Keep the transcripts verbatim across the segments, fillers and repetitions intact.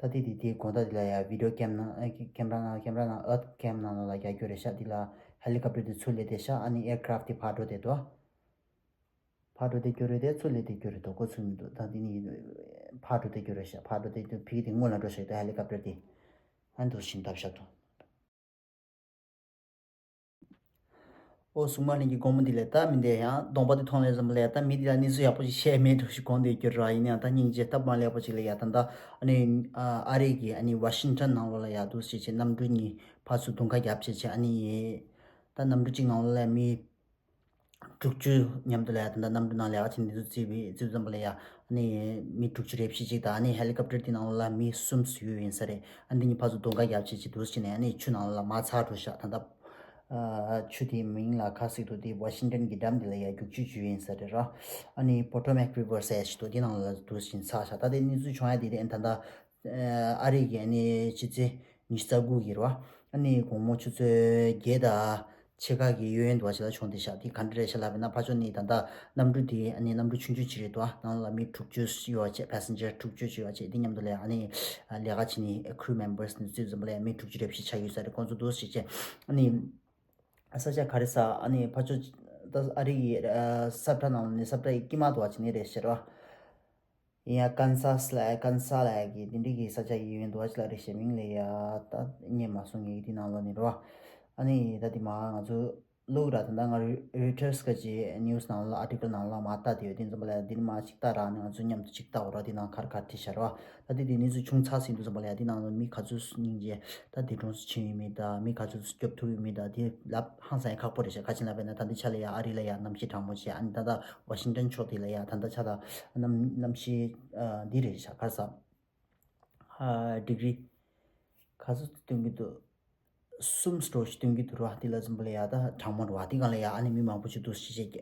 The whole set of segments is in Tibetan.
ད་དེ་དེ་དེའི་དགོང་དག་དེ་ལ་ཡ་video game ནང་ཨ་camera ནང་camera ནང་earth game ནང་ལ་རྒྱག་རྒྱུ་རེད་ཤག་དེ་ལ་helicopter དེ་ཚུར་སླེབས་བསྡད་ཤག་ཨ་ནི་aircraft དེ་ཕར་འགྲོ་བསྡད་འདུག་ཕར་འགྲོ་བསྡད་རྒྱུ་རེད་དེ་ཚུར་སླེབས་བསྡད་རྒྱུ་རེད་འདུག་འགོ་ཚུགས་མི་འདུག་ད་དེ་ནི་ཕར་འགྲོ་བསྡད་རྒྱུ་རེད་ཤག་ཕར་འགྲོ་བསྡད་རྒྱུ་ཕ་གི་དེ་སྔོན་ལ་འགྲོ་ཤག་ད་helicopter དེ་ཨ་འདུག་བཞིན་བརྡབ་ཤག་འདུག་ཨོ་གཟུགས་མ་ལྷན་གྱི་དགོང་མོ་འདི་ལས་ད་མི་འདས་ཡང་གདོང་པ་དེ་མཐོང་ལས་བཟང་པོ་ལས་ད་མི་འདི་ལ་གནས་ཚུལ་ཡག་པོ་ཞིག་བཤད་མེད་འགྲོ་ཞིག་དགོངས་དེ་གྱུར་ར་ཡིན་ཡང་ད་སྙིང་རྗེ་སྟབས་མ་ལེགས་པོ་ཞིག་ལ་ཡ་ད་ད་ཨ་ནི་ཨ་རི་གི་ཨ་ནི་ཝ་ཤིང་ཊོན་ནང་ལོགས་ལ་ཡ་འདུག་ཞེས་བྱས་གནམ་གྲུ་གཉིས་ཕར་ཚུར་རྡུང་ཁ་རྒྱབ་བྱས་བྱས་ཨ་ནི་ད་གནམ་གྲུ་གཅིག་ནང་ལོགས་ལ་མི་དྲུག་ཅུ་མཉམ་དུ་ལ་ཡ་ད་ད་གནམ་གྲུ་ནང་ལ་ཡ་ཅིག་འདི་ཚོ་རྩིས་པའི་རྩིས་ཙམ་པ་ལ་ཡ་ཨ་ནི་མི་དྲུག་ཅུ་རེ་བཞི་ཅིག་དང་ཨ་ནི་helicopter དེ་ནང་ལོགས་ལ་མི་གསུམ་ཡོད་ཡིན་ས་རེད། ཨ་འདི་གཉིས་ཕར་ཚུར་རྡུང་ཁ་རྒྱབ་བྱས་བྱས་འདུག་ཟེར་ནས་ཨ་ནི་ཆུ་ནང་ལོགས་ལ་མར་ཚར་འགྲོ་ཤག་ད་ད། ཆུ་དེའི་མིང་ལ་ཁ་གསལ་དུ་དེ་ཝ་ཤིང་ཊོན་གྱི་འགྲམ་དེ་ལ་ཡ་རྒྱུག་ཆུ་ཆུ་ཡིན་ས་རེད་ར། ཨ་ནི་Potomac River ཟེར་ཞིག་འདུག་དེ་ནང་ལ་འདུག་ཟེར་ནས་ཚར་ཤག་ད་དེ་གནས་ཚུལ་བྱུང་ཡ་དེ་དེ་ཨ་ད་ད་ཨ་རི་གི་ཨ་ནི་ཕྱི་ཚེས་ཉི་ཤུ་རྩ་དགུ་གི་རེད་བ། ཨ་ནི་དགོང་མོ་ཆུ་ཚོད་བརྒྱད་དང་ཕྱེད་ཀ་གི་གཡས་གཡོན་འདུག་བ་ཞིག་ལ་བྱུང་བསྡད་ཤག་དེ་ག་འདྲ་རེད་ཤག་ལབ་ན་ཕར་ཕྱོགས་ནས་ད་ལྟ་གནམ་གྲུ་དེ་ཨ་ནི་གནམ་གྲུ་ཆུང་ཆུང་ཅིག་རེད་འདུག་ནང་ལ་མི་དྲུག་ཅུ་ཡོད་བ་བྱས་passenger དྲུག་ཅུ་ཡོད་བ་བྱས་དེ་མཉམ་དུ་ལ་ཨ་ནི་ལས་ཀ་བྱེད་ནི་crew members ནི་ཚོས་འཛོམས་པ་ལ་མི་དྲུག་ཅུ་རེ་བཞི་ཆགས་ཡོད་ས་རེད། ཁོང་ཚོ་འདུག་ཞིག་བྱས་ཨ་ནི་ས་ཆ་ག་རེ་ས་ཨ་ནི་ཕར་ཕྱོགས་ད་ཨ་རི་ཡི་ས་ཁྲ་ནང་ལ་ནི་ས་ཁྲ་ཡི་དཀྱིལ་མ་དུ་བ་བྱེད་ནི་རེད་ཤག་ར། ཡིན་ཡང་ཀན་སཱས་ལ་ཀན་སཱ་ལ་གི་དེ་འདྲའི་གི་ས་ཆ་ཡི་ཡོད་འདུག་བ་ཅི་ལ་རེད་ཤག་མིང་ལ་ཡ་ད་རྙེད་མ་སོང་ངས་དེ་ནང་ལོགས་ནས་རོ། ཨ་ནི་ད་དེ་མ་ང་ཚོ་ལུག་ར་ད་ལྟ་ང་Reuters གི་news ནང་ལ་article ནང་ལ་མ་ལྟ་དེ་ཡོད་དེ་འཛོམས་པ་ལ་དེ་ནི་མ་ཅིག་ལྟ་ར་ནི་ང་ཚོ་མཉམ་དུ་ཅིག་ལྟ་འོ་ར་དེ་ནང་ག་རེ་ག་རེ་བྲིས་ཤག་རོ། ད་དེ་དེ་གནས་ཚུལ་བྱུང་ཚར་ཟིན་དུས་ཙམ་པ་ལ་ཡ་དེ་ནང་ལ་མི་ག་ཚོད་སྙིང་རྗེ་ད་འདས་གྲོངས་སུ་ཕྱིན་ཡོད་མེད་ད་མི་ག་ཚོད་སྐྱོབ་ཐུབ་ཡོད་མེད་ད་དེ་ལབ་ཧང་སང་ཡ་ཁག་པོ་རེད་ཤག་ག་ཅི་ལབ་པས་ན་ད་འདི་ཆ་ལ་ཡ་ཨ་རི་ལ་ཡ་གནམ་གཤིས་གྲང་མོ་བྱས་ཨ་ནི་ད་ད་ཝ་ཤིང་ཊོན་ཕྱོགས་དེ་ལ་ཡ་ད་ད་ཆ་ད་གནམ་གནམ་གཤིས་འདི་རེད་ཤག་ག་ས་degree ག་ཚོད་སྟོན་གྱི་འདུག་གསུམ་སྤྲོ་ཞིག་སྟོན་གྱི་འདུག་ར། དེ་ལ་འཛོམས་པ་ལ་ཡ་ད་གྲང་མོ་ར་བ་དེ་གང་ལ་ཡ་ཨ་ནི་མི་མང་པོ་ཞིག་འདུག་ཞིག་ཞིག་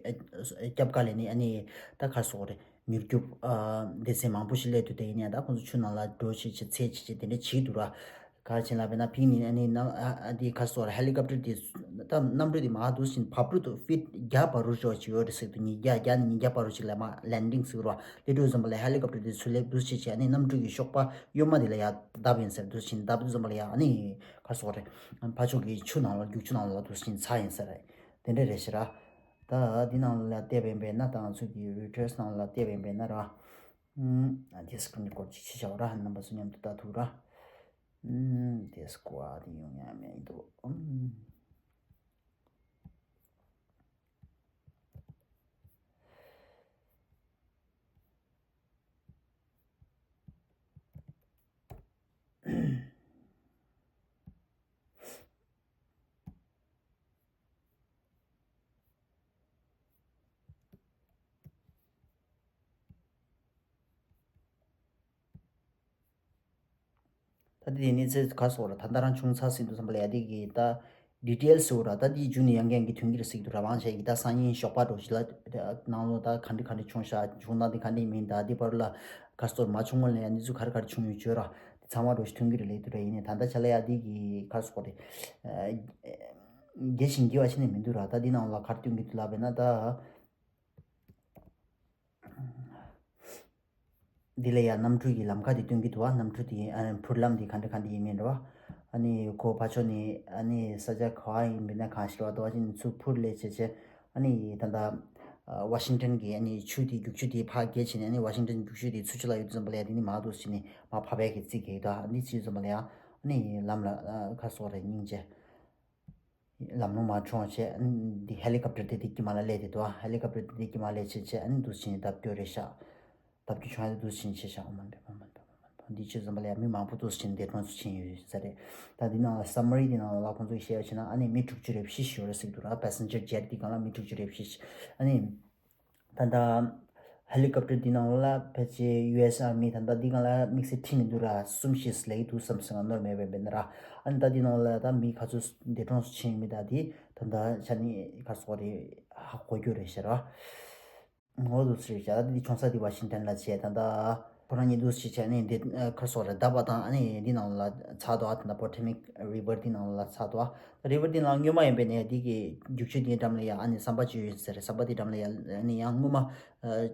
སྐྱབས་ག་ལས་ནི་ཨ་ནི་ད་གར་སོག་རེད་མྱུར་སྐྱོབ་སྡེ་ཚན་མང་པོ་ཞིག་སླེབས་འདུག་དེ་ཡིན་ཡང་ད་ཁོང་ཚོ་ཆུ་ནང་ལ་འགྲོ་ཞིག་ཞིག་ཚེ་ཞིག་ཞིག་དེ་འདྲ་བྱེད་འདུག་ར། ག་རེ་བྱེད་ལབ་པས་ན་ཕིང་ནི་ཨ་ནི་ནང་ཨ་ཨ་དེ་གར་སོག་ར་ཧེ་ལི་ཀོབ་ཊར་དེ་ད་གནམ་གྲུ་དེ་མ་འདུག་ཞིག་བབ་རུ་དུ་ཕིཊ་བརྒྱ་བར་རུ་ཞོག་ཅིག་ཡོད་རེད་ཟེར་དུ་ཉིས་བརྒྱ་བརྒྱ་ནས་ཉིས་བརྒྱ་བར་རུ་ཞིག་ལ་མ་ལེན་ཌིང་ཟེར་ར་ལེ་འགྲོ་འཛོམས་པ་ལ་ཧེ་ལི་ཀོབ་ཊར་དེ་ཚུར་སླེབས་འདུག་ཞིག་བྱས་ཨ་ནི་གནམ་གྲུ་གི་གཤོག་པ་གཡོན་མ་དེ་ལ་ཡ་བརྡབས་ཡིན་ཟེར་འདུག་ཞིག་བརྡབས་འཛོམས་པ་ལ་ཡ་ཨ་ནི་གར་སོག་རེད་ཕར་ཕྱོགས་ཀྱི་ཆུ་ནང་ལ་རྒྱུག་ཆུ་ནང་ལ་འདུག་ཞིག་ཚ་ཡིན་ཟེར་རེད། དེ་འདྲ་རེད་ཤི་ར། ད་འདི་ནང་ལ་བལྟས་པ་ཡིན་པས་ན་ད་ང་ཚོ་གི་རོའི་ཊར་སི་ནང་ལ་བལྟས་པ་ཡིན་པས་ན་ར། ཨུམ། ཨ་དེ་སི་ཀི་རིན་རི་ཀོར་ཌི་ཅིག་བྱེད་བྱ་བ་ར་རྣམ་པ་ཚོ་མཉམ་དུ་ལྟ་ཐུབ་ར། ཨུམ། དེ་སི་ཀོ་ཨ་དེ་ཡོང་ཡ་མེད་འདུག་ཨུམ། ད་དེ་གནས་ཚུལ་ག་སོགས་ར་ད་ལྟ་རང་བྱུང་ཚར་ཟིན་དུས་ཙམ་པ་ལ་ཡ་དེ་གི་ད་ཌི་ཊེལ་སི་འོ་ར་ད་དེ་རྒྱུན་ནས་ཡང་གན་གི་ཐོན་གི་རེད་ཟེར་གི་འདུག་ར་བང་ཆ་གི་ད་སང་ཉིན་ཞོགས་པ་འགྲོ་ཞིག་ལ་ནང་ལོ་ད་ག་འདྲི་ག་འདྲི་བྱུང་ཤག་བྱུང་ན་དེ་ག་འདྲི་མིན་ད་དེ་བར་ལ་ག་སོགས་མ་བྱུང་སྔོན་ལ་ཡ་གནས་ཚུལ་ག་རེ་ག་རེ་བྱུང་ཡོད་བརྗོད་ར་དེ་ཚང་མ་འགྲོ་ཞིག་ཐོན་གི་རེད་ལས་དུ་ར་ཡིན་ནས་ད་ལྟ་ཆ་ལ་ཡ་དེ་གི་ག་སོགས་རེད་རྒྱལ་ཞིང་རྒྱས་པ་ཆེ་ནས་མི་འདུག་ར་ད་དེ་ནང་ལ་ག་རེ་སྟོན་གི་འདུག་ལབ་པས་ན་ད། འདི་ལ་ཡང་གནམ་གྲུ་ཡི་ལམ་ཁ་འདི་སྟོན་གྱི་འདུག་བ། གནམ་གྲུ་འདི་ཨ་འཕུར་ལམ་འདི་ག་འདྲ་ག་འདྲ་ཡིན་མིན་རེད་བ། ཨ་ནི་ཁོ་ཕར་ཕྱོགས་ནས་ཨ་ནི་ས་ཆ་ག་བ་ཡིན་མིན་ན་གང་ཞིག་རེད་བ། དེ་བ་ཅིན་ཚུར་འཕུར་ལས་བྱས་བྱས་ཨ་ནི་ད་ལྟ་ཝ་ཤིང་ཊོན་གྱི་ཨ་ནི་ཆུ་དེ་རྒྱུག་ཆུ་དེ་ཕར་བརྒལ་བྱས་ནས་ཨ་ནི་ཝ་ཤིང་ཊོན་རྒྱུག་ཆུ་དེ་ཚུར་ཕྱི་ལ་ཡོད་དུས་ཙམ་པ་ལ་ཡ་དེ་ནི་མར་འདུག་ཟེར་ནས་མར་ཕབ་ཡག་གི་རྩིས་རྒྱག་གི་འདུག་ཨ་འདི་བྱས་དུས་ཙམ་པ་ལ་ཡ་ཨ་ནི་ལམ་ལ་ཁ་སོགས་རེ་སྙིང་རྗེ། ལམ་ལྷོང་མར་མཆོང་བྱས། འདི་ཧེ་ལི་ཀོབ་ཊར་དེ་དེ་དཀྱིལ་མ་ལ་སླེབས་དེ་འདུག་ཧེ་ལི་ཀོབ་ཊར་དེ་དེ་དཀྱིལ་མ་སླེབས་བྱས་བྱས་ཨ་ནི་འདུག་ཕྱིན་བརྡབ་སྐྱོ་རེད་ཤག་བརྡབ་སྐྱོ་བྱུང་ཡ་འདུག་ཕྱིན་བྱས་ཤག་ཨོ་མ་འདྲ་ཨོ་མ་འདྲ་ཨོ་མ་འདྲ། འདི་ཆུ་ཙམ་པ་ལ་ཡ་མི་མང་པོ་འདུག་ཕྱིན་འདས་གྲོངས་སུ་ཕྱིན་ཡོད་ས་རེད། ད་འདི་ནང་ལ་སམ་མ་རི་འདི་ནང་ལ་ཁོང་ཚོས་བཤད་ཡ་བྱས་ན་ཨ་ནི་མི་དྲུག་ཅུ་རེ་བཞི་ཞིག་ཡོད་རེད་ཟེར་གྱི་འདུག་ར། པེ་སེན་ཇར་ཇེཊ་འདི་སྒང་ལ་མི་དྲུག་ཅུ་རེ་བཞི་ཞིག་ཨ་ནི། ད་ལྟ་ཧེ་ལི་ཀོབ་ཊར་འདི་ནང་ལ་ཕལ་ཆེར་ཡུ་ཨེས་ཨར་མི་ད་ལྟ་འདི་སྒང་ལ་དམིགས་བསལ་ཁྲིད་མི་འདུག་ར། གསུམ་བཞི་ལས་འདུག་བསམ་སོང་ང་ནོར་མེད་པའི་མེད་ན་ར། ཨ་ནི་ད་འདི་ནང་ལ་ད་མི་ག་ཚོད་འདས་གྲོངས་སུ་ཕྱིན་མི་ད་འདི་ད་ལྟ་ཆ་ནི་ག་སོགས་རེད་ཧ་གོ་རྒྱུ་རེད་ཤག་ར། ངོ་འདུག་སེ་རེད་ཤག་ད་འདི་བྱུང་ས་འདི་ཝ་ཤིང་ཊོན་ལ་བྱས་ད་ལྟ་ཁོ་རང་གཉིས་འདུག་སེ་བྱས་ནས་འདི་ག་སོགས་རེད་བརྡབས་པ་དང་ཨ་ནི་འདི་ནང་ལ་ཚར་འདུག་ཨ་ད་ལྟ་པོ་ཊོ་མེག་རི་ཝར་འདི་ནང་ལ་ཚར་འདུག་ཨ། རི་ཝར་འདི་ནང་སྔོན་མ་ཡིན་པའི་ནས་འདི་གི་རྒྱུག་ཆུ་འདིའི་འགྲམ་ལ་ཡ་ཨ་ནི་ཟམ་པ་ཅིག་ཡོད་ཟེར། ཟམ་པ་འདིའི་འགྲམ་ལ་ཡ་ཨ་ནི་ཡང་སྔོན་མ་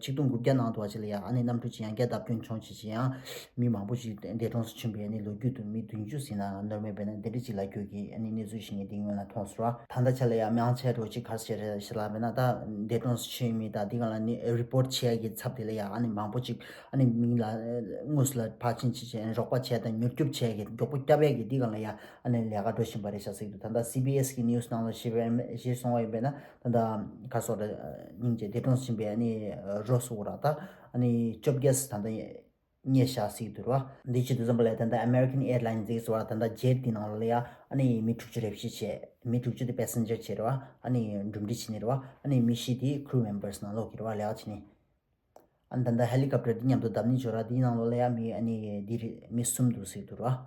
ཆིག་སྟོང་དགུ་བརྒྱ་ནང་དུ་བ་ཅིག་ལ་ཡང་ཨ་ནི་གནམ་གྲུ་ཅིག་ཡང་བསྐྱར་བརྡབ་སྐྱོན་བྱུང་བྱས་ཅིག་ཡང་མི་མང་པོ་ཞིག་འདས་གྲོངས་སུ་ཕྱིན་པའི་ཨ་ནི་ལོ་རྒྱུས་དུ་མི་བདུན་ཅུ་ཟིན་ན་ནོར་མེད་པས་ན་དེ་འདྲ་ཅིག་ལ་ཁྱོད་ཀྱིས་ཨ་ནི་གནས་ཚུལ་ཞིག་ངས་འདི་སྔོན་ལ་མཐོང་སོང་ར། ད་ལྟ་ཆ་ལ་ཡང་མང་ཆེ་རོ་ཅིག་གར་ཞེ་རེ་ཞེ་ལ་མེད་ན་ད་འདས་གྲོངས་སུ་ཕྱིན་མི་ད་འདི་གང་ལ་ནི་རི་པོར་ཊི་བྱེད་ཡ་གི་ཚབ་དེ་ལ་ཡང་ཨ་ནི་མང་པོ་ཅིག་ཨ་ནི་མི་ལ་དངོས་སུ་ལ་ཕར་ཕྱིན་ཅིག་བྱས་རོགས་པ་བྱས་དང་མྱུར་སྐྱོབ་བྱས་ཀྱི་མགྱོགས་པོ་སྐྱབས་ཡས་ཀྱི་འདི་གང་ལ་ཡ་ཨ་ནི་ལས་ཀ་འགྲོ་བཞིན་པ་རེད་ཤག་ཟེར་གྱི་འདུག་ད་ལྟ་སི་བི་ཨེས་ཀྱི་ནིའུ་སི་ནང་ལ་ཞེས་པའི་ཞེས་གསུངས་པ་ཡིན་པས་ན་ད་ལྟ་ག་སོགས་རེད་སྙིང་རྗེ་འདས་གྲོངས་ཕྱིན་པའི་ཨ་ནི་རོ་སོགས་ར་ད་ཨ་ནི་བཅོ་བརྒྱད་ད་ལྟ་རྙེད་བཞག་ཟེར་གྱི་འདུག་ར། འདི་ཆེད་དུ་བསམ་པ་ལས་ད་ལྟ་American Airlines ཟེར་གྱི་སོགས་ར་ད་ལྟ་ཇེཊ་འདི་ནང་ལ་ཡ་ཨ་ནི་མི་དྲུག་ཅུ་རེ་བཞི་བྱས་མི་དྲུག་ཅུ་དེ་པེ་སེན་ཇར་བྱས་རེད་བ། ཨ་ནི་འགྲུལ་འཕྲིན་བྱས་ནི་རེད་བ། ཨ་ནི་མི་བཞི་དེ་crew members ནང་ལོགས་ཀྱི་རེད་བ་ལས་ཀ་བྱས་ནི། ཨ་ནི་ད་ལྟ་ཧེ་ལི་ཀོབ་ཊར་འདི་མཉམ་དུ་བརྡབ་ནི་བྱོས་ར་འདིའི་ནང་ལོགས་ལ་ཡང་མི་ཨ་ནི་འདི་རེད་མི་གསུམ་འདུག་ཟེར་འདུག་ར།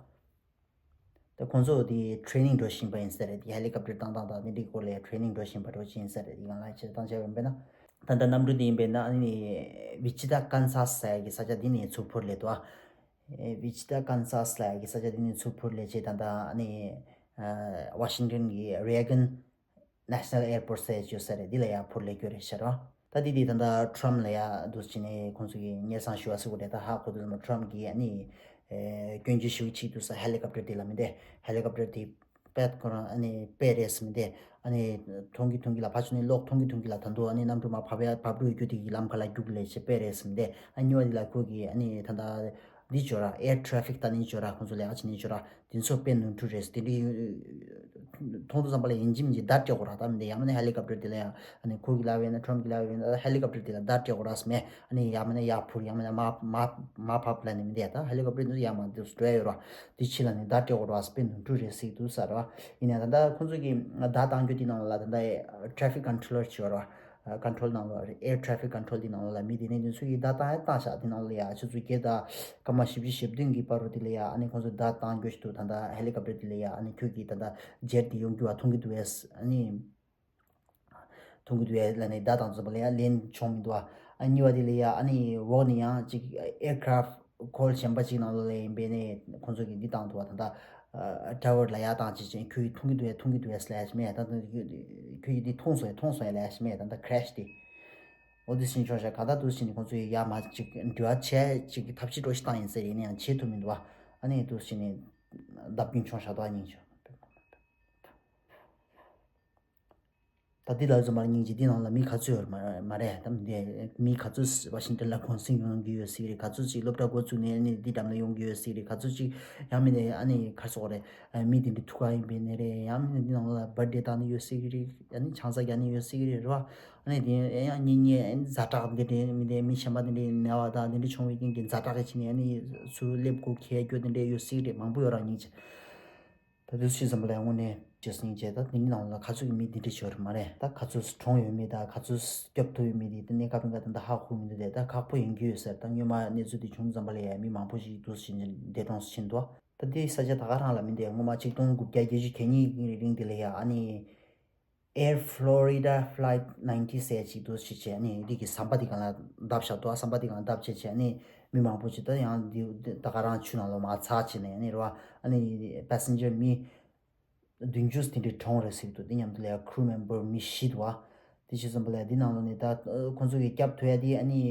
ད་ཁོང་ཚོ་འདི་ཊེ་རེ་ནིང་འགྲོ་བཞིན་པ་ཡིན་ས་རེད། འདི་ཧེ་ལི་ཀོབ་ཊར་བཏང་སྟངས་དང་འདི་འདྲའི་སྐོར་ལ་ཡང་ཊེ་རེ་ནིང་འགྲོ་བཞིན་པ་འདྲ་ཅིག་ཡིན་ས་རེད། འདི་གང་ལ་ཆེད་བཏང་བྱས་པ་ཡིན་པས་ན་ད་ལྟ་གནམ་གྲུ་འདི་ཡིན་པས་ན་ཨ་ནི་ཝི་ཆི་ཏ་ཀན་སཱས་ཟེར་ཡ་གི་ས་ཆ་འདི་ནས་ཚུར་འཕུར་སླེབས་འདུག་ཨ། ཝི་ཆི་ཏ་ཀན་སཱས་ལབ་ཡ་གི་ས་ཆ་འདི་ནས་ཚུར་འཕུར་སླེབས་བྱས་ད་ལྟ་ཨ་ནི་ཝ་ཤིང་ཊོན་གི་རེ་གན་National Airport ཟེར་ཡོད་ས་རེད། འདི་ལ་ཡར་འཕུར་སླེབས་རྒྱུ་རེད་ཤག་ར། ད་འདི་འདི་ད་ལྟ་ཊམ་ལ་ཡར་འདུག་སེ་བྱས་ནས་ཁོང་ཚོ་གིས་སྙན་སེང་ཞུ་བ་ཟེར་བ་རེད། ད་ཧ་གོ་དུས་ཙམ་པ་ཊམ་གིས་ཨ་ནི་ཨེ་སྐྱོན་བརྗོད་ཞུ་གི་བྱེད་དུས་ས་ཧེ་ལི་ཀོབ་ཊར་འདི་ལ་མི་འདུག་ཧེ་ལི་ཀོབ་ཊར་འདི་པད་ཁོ་རང་ཨ་ནི་པད་རེད་ཟེར་མི་འདུག་ཨ་ནི་མཐོང་གི་མཐོང་གི་ལ་ཕར་ཕྱོགས་ནས་གློག་མཐོང་གི་མཐོང་གི་ལ་ད་དུང་ཨ་ནི་གནམ་གྲུ་མར་བབས་ཡ་བབས་འགྲོ་ཡོད་རྒྱུ་དེ་གི་ལམ་ཁ་ལ་རྒྱུག་ལས་བྱེད་པད་རེད་ཟེར་མི་འདུག་ཨ་གཉིས་པ་འདི་ལ་ཁོ་གིས་ཨ་ནི་ད་ལྟ་འདི་བྱོས་ར། air traffic ལྟ་ནི་བྱོས་ར། ཁོང་ཚོ་ལས་ཀ་བྱེད་ནི་བྱོས་ར། དེ་ཚོ་དཔེ་ནོར་འཁྲུལ་རེད་ཟེར་དེ་འདྲ་ཡིན། མཐོང་དུས་ཙམ་པ་ལ་ཡིན་གཅིག་མིན་གཅིག་བརྡ་སྤྲད་དགོས་ར། ད་མི་འདུག་ཡང་མིན་ན་ཧེ་ལི་ཀོབ་ཊར་དེ་ལ་ཡང་ཨ་ནི་ཁོ་གི་ལབ་ཡིན་ན་ཊམ་གི་ལབ་ཡིན་ན་ཧེ་ལི་ཀོབ་ཊར་དེ་ལ་བརྡ་སྤྲད་དགོས་ར་ཟེར་མེད། ཨ་ནི་ཡང་མིན་ན་ཡར་འཕུར་ཡང་མིན་ན་མར་མར་མར་བབས་ལབ་ནི་མི་འདུག་ད་ཧེ་ལི་ཀོབ་ཊར་འདི་ཡང་མ་འདུག་སྤྲད་ཡོད་ར། དེ་ཕྱི་ལ་ནི་བརྡ་སྤྲད་དགོས་ར་ཟེར་དཔེ་ནོར་འཁྲུལ་རེད་ཟེར་གྱི་འདུག་ས་ར། ཡིན་ན་ད་ལྟ་ཁོང་ཚོ་གི་བརྡ་བཏང་རྒྱུ་དེ་ནང་ལ་ད་ལྟ་traffic controller བྱེད་ར། ཀོན་ཊོལ་ནང་ལ་air traffic control དེ་ནང་ལ་མི་དེ་ནས་དེ་ཚོ་ཡི་བརྡ་བཏང་ཡ་བཏང་ཤག་དེ་ནང་ལ་ཡ་ཆུ་ཚོད་བརྒྱད་དང་སྐར་མ་བཞི་བཅུ་ཞེ་བདུན་གྱི་བར་དུ་དེ་ལ་ཡ་ཨ་ནི་ཁོང་ཚོས་བརྡ་བཏང་རྒྱུ་ཞིག་འདུག་ད་ལྟ་ཧེ་ལི་ཀོབ་ཊར་དེ་ལ་ཡ་ཨ་ནི་ཁྱོད་ཀྱིས་ད་ལྟ་ཇེཊ་དེ་ཡོང་རྒྱུ་བ་མཐོང་གི་འདུག་ཨེ་ཨ་ནི་མཐོང་གི་འདུག་ཨེ་ལ་ནི་བརྡ་བཏང་ཚོད་པ་ལ་ཡ་ལན་བྱུང་མི་འདུག་ཨ་གཉིས་པ་དེ་ལ་ཡ་ཨ་ནི་འོག་ནས་ཡང་ཅིག་aircraft call གཞན་པ་ཅིག་ནང་ལོགས་ལ་ཡིན་པས་ནས་ཁོང་ཚོ་གིས་འདི་བཏང་འདུག་བ། ད་ལྟ་ཌ་རའི་ཝར་ལ་ཡར་བཏང་བྱས་ཅིང་ཁྱོད་ཀྱིས་མཐོང་གི་འདུག་ཨེ་མཐོང་གི་འདུག་ཨེ་ལབ་ཡ་ཞིག་མེད། ད་ལྟ་ཁྱོད་ཀྱིས་འདི་མཐོང་སོང་ཨེ་མཐོང་སོང་ཨེ་ལབ་ཡ་ཞིག་མེད། ད་ལྟ་crash དེ་འོ་དེ་ཕྱིན་བྱུང་ཤག་ག་ད་འདུག་ཕྱིན་ནས་ཁོང་ཚོ་ཡིས་ཡར་མར་ཅིག་འགྲུལ་བ་བྱས་ཅིག་གི་ཐབས་ཤེས་འདྲ་ཞིག་བཏང་ཡིན་ཟེར་ཡིན་ན་ཡང་བྱེད་ཐུབ་མི་འདུག་བ། ཨ་ནི་འདུག་ཕྱིན་ནས་བརྡབ་སྐྱོན་བྱུང་ཤག་ད་སྙིང་རྗེ། ད་འདི་ལ་ཙམ་པར་སྙིང་རྗེ། འདི་ནང་ལ་མི་ག་ཚོད་ཡོད་མ་མ་རེད། ད་འདི་མི་ག་ཚོད་ཝ་ཤིང་ཊོན་ལ་གུང་སེང་ཡོང་གི་ཡོད་སྲིད་རེད། ག་ཚོད་ཅིག་སློབ་གྲྭ་འགོ་བཙུགས་ནས་ནི་འདི་འགྲམ་ལ་ཡོང་གི་ཡོད་སྲིད་རེད། ག་ཚོད་ཅིག་ཡང་མིན་ནས་ཨ་ནི་ག་རེ་ཟེར་དགོས་རེད། མི་དེ་འདྲ་ཐུག་ག་ཡིན་པའི་ནི་རེད། ཡང་མིན་ནས་འདི་ནང་ལ་བར་ཌེ་བཏང་ནི་ཡོད་སྲིད་ཀྱི་རེད། ཨ་ནི་ཆང་ས་རྒྱག་ནི་ཡོད་སྲིད་ཀྱི་རེད། རེད་བ། ཨ་ནི་དེ་ཡང་གཉེན་ཉེ་ཛ་དྲག་འདི་འདྲའི་མི་འདི་མི་གཞན་པ་འདི་འདྲའི་ན་བ་དང་འདི་འདྲ་བྱུང་བའི་རྐྱེན་གྱིས་ཛ་དྲག་གི་ཕྱིན་ནས་ཨ་ནི་ཚུར་སླེབས་དགོས་ཁེལ་རྒྱུ་འདི་འདྲའི་ཡོད་སྲིད་ཀྱི་རེད། མང་པོ་ཡོད་ར་སྙིང་རྗེ། ད་དུས་ཚོད་ཙམ་པ་ལ་དངོས་གནས་ཅི་སྙིང་རྗེ། ད་དེ་ནི་ནང་ལ་ག་ཚོད་ཀྱི་མི་འདི་འདྲ་ཤོར་མ་རེད། ད་ག་ཚོད་གྲོངས་ཡོད་མེད་དང་ག་ཚོད་སྐྱོབ་ཐུབ་ཡོད་མེད་དེ་ད་གནས་སྐབས་རིང་ག་ད་ད་ཧ་གོ་མི་འདུག་དེ་ད་ཁག་པོ་ཡིན་གྱི་ཡོད་ཟེར། ད་སྔོན་མ་གནས་ཚུལ་དེ་བྱུང་ཙམ་པ་ལ་ཡ་མི་མང་པོ་ཞིག་འདུག་ཕྱིན་འདས་གྲོངས་སུ་ཕྱིན་འདུག་ད་དེ་ས་ཆ་ད་ག་རང་ལ་མི་འདུག་སྔོན་མ་ཆིག་སྟོང་དགུ་བརྒྱ་བརྒྱད་ཅུ་གྱ་གཉིས་ཀྱི་རིང་དེ་ལ་ཡ་ཨ་ནི་Air Florida Flight ninety ཟེར་ཅིག་འདུག་ཅིག་བྱས་ནས་འདི་གི་ཟམ་པ་འདི་སྒང་ལ་བརྡབས་བཞག་འདུག་ཟམ་པ་འདི་སྒང་བརྡབས་བྱས་བྱས་ནས་མི་མང་པོ་ཅིག་ད་ཡང་འདི་ད་ག་རང་ཆུ་ནང་ལོགས་མར་ཚར་བྱས་ནས་ནི་རེད་བ། ཨ་ནི་པེ་སེན་ཇར་མི་བདུན་ཅུ་དེ་འདྲའི་གྲོངས་རེད་ཟེར་གྱི་འདུག་འདི་མཉམ་དུ་ལ་ཡ་crew member མི་བཞི་འདུག་བ། དེ་བྱས་ཙམ་པ་ལ་ཡ་འདི་ནང་ལོགས་ནས་ད་ཁོང་ཚོ་གིས་སྐྱབས་ཐུབ་ཡ་དེ་ཨ་ནི།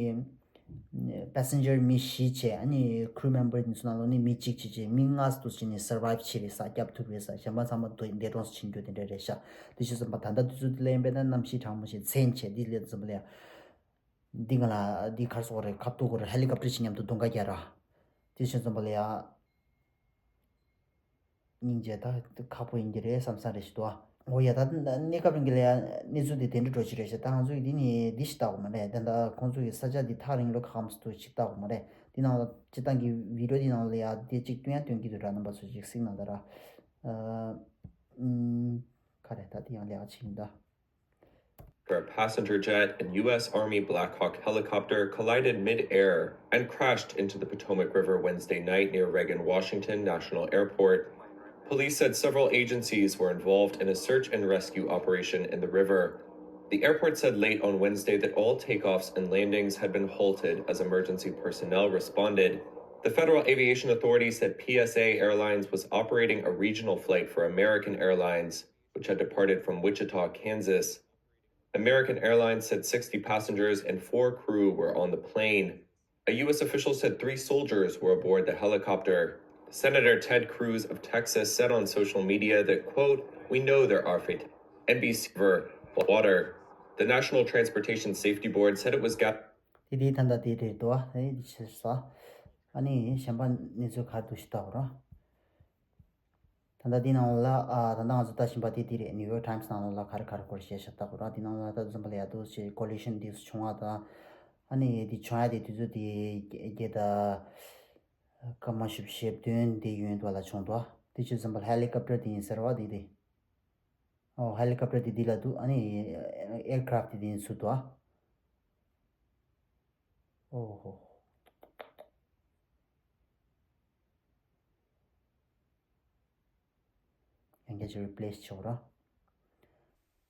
པེ་སེན་ཇར་མི་བཞི་བྱས་ཨ་ནི་crew member འདི་ཚོ་ནང་ལོགས་ནས་མི་གཅིག་བྱས་བྱས་མི་ལྔ་འདུག་བྱས་ནས་survive བྱས་རེད་ས། སྐྱབས་ཐུབ་རེད་ས། གཞན་པ་ཚང་མ་འདས་གྲོངས་སུ་ཕྱིན་རྒྱུ་དེ་འདྲ་རེད་ཤག་དེ་བྱས་ཙམ་པ་ད་ལྟ་དུས་ཚོད་འདི་ལ་ཡིན་པས་ན་གནམ་གཤིས་གྲང་མོ་ཞིག་མཚན་ཆེ་འདི་ལས་ཙམ་པ་ལ་ཡ། འདི་ང་ལ་འདི་ག་རེ་ཟེར་དགོས་རེད། ཁ་ཐུག་གོ་རེད། ཧེ་ལི་ཀོབ་ཊར་ཞིག་མཉམ་དུ་རྡུང་ཁ་རྒྱག་ར། དེ་བྱས་ཙམ་པ་ལ་ཡ། སྙིང་རྗེ། ད་ཁག་པོ་ཡིན་གྱི་རེད་བསམ་བསམ་རེ་ཞིག་འདུག་ཨ། འོ་ཡ་ད་གནས་སྐབས་རིང་གི་ལ་ཡ་གནས་ཚུལ་འདི་དེ་འདྲ་འགྲོ་ཕྱིན་རེད་ཤག་ད་ང་ཚོ་ཡི་འདི་ནི་འདི་ཞིག་ལྟ་དགོས་མ་རེད། ད་ད་ཁོང་ཚོ་ཡི་ས་ཆ་འདི་ཐག་རིང་ལོ་ཁག་མ་ཚོ་ཞིག་ལྟ་དགོས་མ་རེད། འདི་ནང་ལ་སྤྱིར་བཏང་གི་བི་ཌིའོ་འདི་ནང་ལ་ཡ་དེ་གཅིག་སྟོན་ཡ་སྟོན་གྱི་འདུག་ར། རྣམ་པ་ཚོ་ཅིག་གཟིགས་གནང་ད་ར། ཨ། ཨུམ། ག་རེ་ད་དེ་ཡང་ལས་ཀ་བྱེད་ཀྱི་ཡིན་ད། A passenger jet and U S Army Black Hawk helicopter collided mid-air and crashed into the Potomac River Wednesday night near Reagan Washington National Airport. Police said several agencies were involved in a search and rescue operation in the river. The airport said late on Wednesday that all takeoffs and landings had been halted as emergency personnel responded. The Federal Aviation Authority said P S A Airlines was operating a regional flight for American Airlines, which had departed from Wichita, Kansas. American Airlines said sixty passengers and four crew were on the plane. A U S official said three soldiers were aboard the helicopter. Senator Ted Cruz of Texas said on social media that, quote, "We know there are fate." N B C for water. The National Transportation Safety Board said it was got དེ་དེའི་ད་ལྟ་དེ་རེད་དོ། ཨེ་འདི་ཆེ་ས། ཨ་ནི་གཞན་པ་གནས་ཚུལ་ག་རེ་འདུག་ཞིག་ལྟ་དགོས་ར། ད་ལྟ་འདི་ནང་ལ་ཨ་ད་ལྟ་ང་ཚོ་ལྟ་བཞིན་པ་དེ་དེ་རེད། New York Times ནང་ལ་ག་རེ་ག་རེ་སྐོར་བཤད་ཤག་ལྟ་དགོས་ར། འདི་ནང་ལ་ད་འཛོམས་པ་ལ་ཡ་འདུག་ཅེས་collision འདི་བྱུང་བ་དང་། ཨ་ནི་འདི་བྱུང་ཡ་དེ་དུས་ཚོད་དེ་བརྒྱད་དང་སྐར་མ་བཞི་བཅུ་ཞེ་བདུན་དེ་ཡོད་འདུག་ལ་བྱུང་འདུག་དེ་ཆུ་འཛོམས་པ་helicopter དེ་ཡིན་ཟེར་བ་དེ་དེ། ཨོ་helicopter དེ་འདི་ལ་འདུག་ཨ་ནི་aircraft དེ་དེ་ཡིན་ཚུལ་འདུག་ཨོ་ཧོ། ཡང་བསྐྱར་ཅིག་replace བྱེད་དགོས་ར།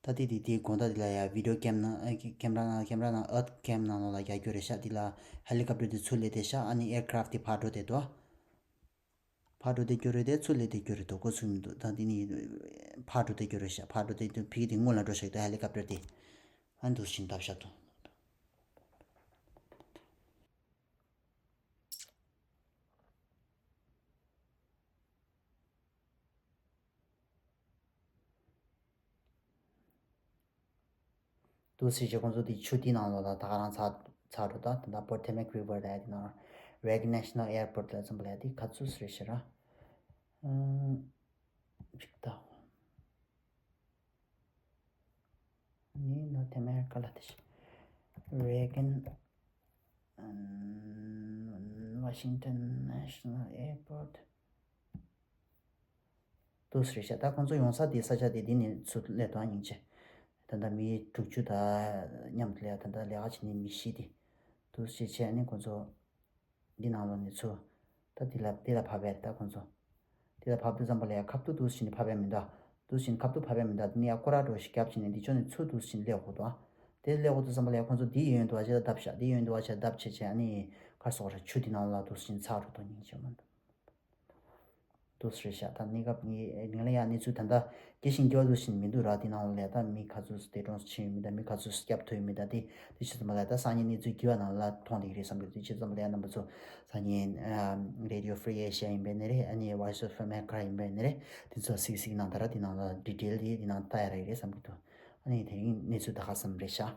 ད་དེ་དེ་དེའི་དགོང་དག་དེ་ལ་ཡ་video cam ནང་camera ནང་camera ནང་earth cam ནང་ལོགས་ལ་རྒྱག་རྒྱུ་རེད་ཤག་དེ་ལ་helicopter དེ་ཚུར་སླེབས་བསྡད་ཤག་ཨ་ནི་aircraft དེ་ཕར་འགྲོ་བསྡད་འདུག་ཕར་འགྲོ་བསྡད་རྒྱུ་རེད་དེ་ཚུར་སླེབས་བསྡད་རྒྱུ་རེད་འདུག་གོ་ཚུལ་མི་འདུག་ད་དེ་ནི་ཕར་འགྲོ་བསྡད་རྒྱུ་རེད་ཤག་ཕར་འགྲོ་བསྡད་དུས་ཕ་གི་དེ་སྔོན་ལ་འགྲོ་ཤག་ད་helicopter དེ་ཨ་འདུག་བཞིན་བཏབ་ཤག་འདུག་དུ་སི་ཞེ་ཁོང་ཚོ་དེ་ཆུ་དེ་ནང་ལོགས་ལ་ད་ག་རང་ཚ་ཚ་འགྲོ་ད་ད་ད་Potomac River ལ་དེ་ནང་Reagan National Airport ལ་ཙམ་པ་ལ་དེ་ག་ཚོད་རེད་ཤག་ར། ཅིག་ད་ནི་North America ལ་དེ་ཤག Reagan Washington National Airport དུ་རེད་ཤག་ད་ཁོང་ཚོ་ཡོང་ས་དེ་ས་ཆ་དེ་དེ་ནས་ཚུར་སླེབས་དང་སྙིང་རྗེ། ད་ལྟ་མི་དྲུག་ཅུ་དང་མཉམ་དུ་ལས་ད་ལྟ་ལས་ཀ་བྱེད་མཁན་མི་བཞི་དེ་དུ་ཞེས་བྱས་ནས་ཁོང་ཚོ་འདི་ནང་ལོགས་ནས་ཚུར་ད་དེ་ལ་དེ་ལ་བབས་པས་ད་ཁོང་ཚོ་དེ་ལ་བབས་དུས་ཙམ་པ་ལ་ཡ་ཁ་ཐུག་དུ་ཞིག་ནས་བབས་པས་མི་འདུག་དུ་ཞིག་ཁ་ཐུག་བབས་པས་མི་འདུག་དེ་ནས་ཡ་སྐོར་ར་འགྲོ་ཞིག་བརྒྱབ་བྱས་ནས་འདི་ཕྱོགས་ནས་ཚུར་དུ་ཞིག་སླེབས་དགོས་འདུག་དེ་སླེབས་དགོས་དུས་ཙམ་པ་ལ་ཡ་ཁོང་ཚོ་འདི་ཡོང་འདུག་བ་བྱས་ལྡབ་བཞག་འདི་ཡོང་འདུག་བ་བྱས་ལྡབ་བྱས་བྱས་ཨ་ནི་ག་སོགས་ར་ཆུ་དེ་ནང་ལ་དུ་ཞིག་ཚགས་འགྲོ་དོ་སྙིང་རྗེ་མི་འདུག་དུ་རེད་ཤག་ད་གནས་སྐབས་ངའི་ངས་ལ་ཡང་གནས་ཚུལ་ད་ལྟ་སྐྱེ་ཞིང་སྐྱེ་བ་དུ་ཞིག་མི་འདུག་ར། དེ་ནང་ལ་ད་མི་ག་ཚོད་འདས་གྲོངས་ཕྱིན་ཡོད་མི་འདུག་མི་ག་ཚོད་སྐྱབས་ཐོབ་ཡོད་མི་འདུག་དེ་དེ་ཆུ་ཙམ་ལ་ད་སང་ཉིན་གནས་ཚུལ་རྒྱས་པ་ནང་ལ་མཐོང་བསྡད་ཀྱི་རེད་བསམ་གྱི་འདུག་དེ་ཆུ་ཙམ་ལ་ཡང་རྣམ་པ་ཚོ་སང་ཉིན་Radio Free Asia ཡིན་པའི་ནི་རེད། ཨ་ནི་Voice of America ཡིན་པའི་ནི་རེད། དེ་ཚོ་གཟིགས་གཟིགས་གནང་ད་ར། དེ་ནང་ལ་detail དེ་དེ་ནང་ལྟ་ཡ་ར་ཡི་རེད་བསམ་གྱི་འདུག་ཨ་ནི་དེ་རིང་གནས་ཚུལ་ད་ག་ཙམ་རེད་ཤག